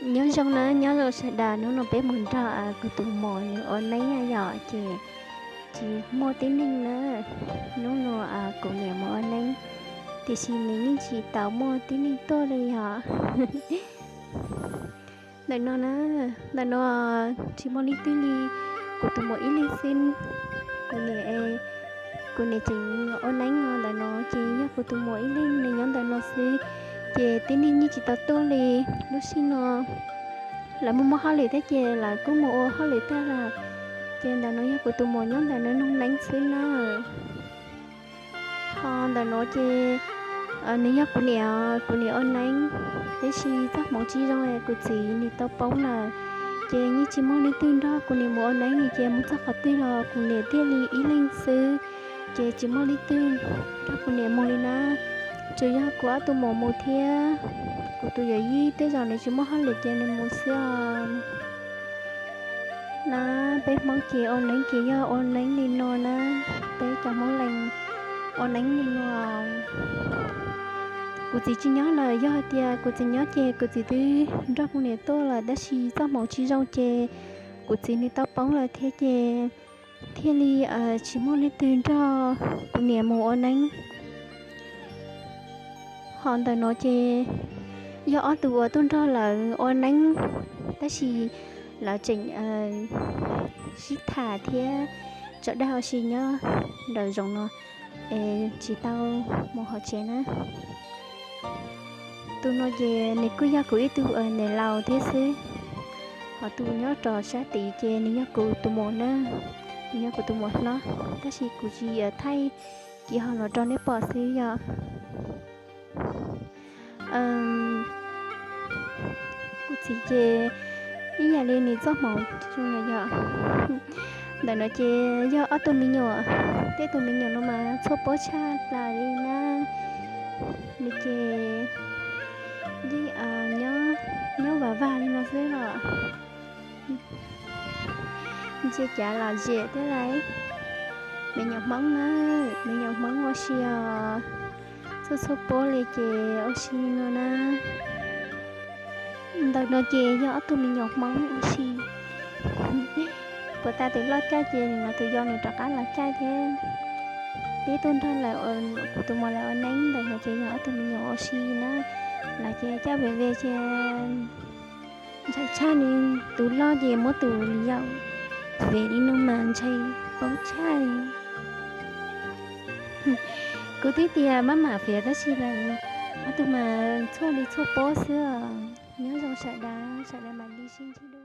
Nyob zoo na, nyob zoo sawv daws, hnub no peb mus nrog kuv tus muam nws ua neeb na yom, ces tsis muaj tib neeg na. Hnub no kuv niam mus ua neeb, tiam sis nws yeej tsis tau muaj tib neeg tuaj li yom. Ntawm no na, ntawm no tsis muaj leej twg li, kuv tus muam ib leeg xwb. Kuv niam, kuv niam tseem ua neeb no, ntawm no ces yog kuv tus muam ib leeg nws nyob ntawm no xwb, ces tib neeg yeej tsis tau tuaj li. Lub sij no lawv muaj muaj hauj lwm thiab ces lawv kuj mus ua hauj lwm tag lawm, ces ntawm no yog kuv tus muam nyob ntawm no noog neeb xwb na. Ho ntawm no ces nws yog kuv niam, kuv niam ua neeb, tiam sis txoj hmoov tsis zoo, kuv txiv nws tau poob lawm, ces yeej tsis muaj leej twg nrog kuv niam mus ua neeb li, ces mus txog qhov twg los kuv niam thiaj li ib leeg xwb, ces tsis muaj leej twg nrog kuv niam mus li na. Tsuas yog kuv ob tug muam mus thiab, kuv tus yawm yij tej zaum nws tsis muaj hauj lwm ces nws mus xwb os. Na, peb Hmoob ces ua neeb ces yog ua neeb li no na, peb cov Hmoob Lees ua neeb li no. Kuv txiv tsis nyob lawm, yog hais tias kuv txiv nyob ces kuv txiv twb nrog kuv niam tuaj lawm, tab sis txoj hmoov tsis zoo ces kuv txiv nws tau poob lawm thiab ces thiaj li tsis muaj leej twg nrog kuv niam mus ua neeb. Ho ntawm no ces yog ob tug uas tuaj nrog lawv ua neeb, tab sis lawv tseem sib tham thiab tso dag ua si nyob nraum zoov no, es tsis tau mus hauv tsev na. Tus no ces nws kuj yog kuv ib tug niam laus thiab xwb, ho tus nyob rau sab tid ces nws yog kuv tus muam na, nws yog kuv tus muam hlob, tab sis kuv tsis thaij kiag ho los rau nej pom xwb yom. Kuv txiv ces ib yam li nws txoj hmoov zoo na yom. Ntawm no ces yog ob tug me nyuam, tej tus me nyuam no mas txhua pob tshaj plaws li na. Nws ces yeej nyob, nyob vag vag li no xwb los. Ntsia cas los ziam thiab lauj. Me nyuam Hmoob na, me nyuam Hmoob ua si os. Txhua txhua pob li ces ua si no na. Ntawm no ces yog ob tug me nyuam Hmoob ua si. Puas tas tus loj caij ces nim no tus yau nws rov qab los caij thiab. Peb tuaj nrog lawv, kuv tus muam lawv ua neeb, ntawm no ces yog ob tug me nyuam ua si na. Lawv ces coj ve ve ces ntshai tshaj li, tus loj ces muab tus yau ve li no mas ntshai paub tshaj li. Kuv twb tias maj mam fiav tab sis mas ob tug mas txhua li txhua pob xwb os. Nyob zoo sawv daws, sawv daws mam li sib ntsib dua.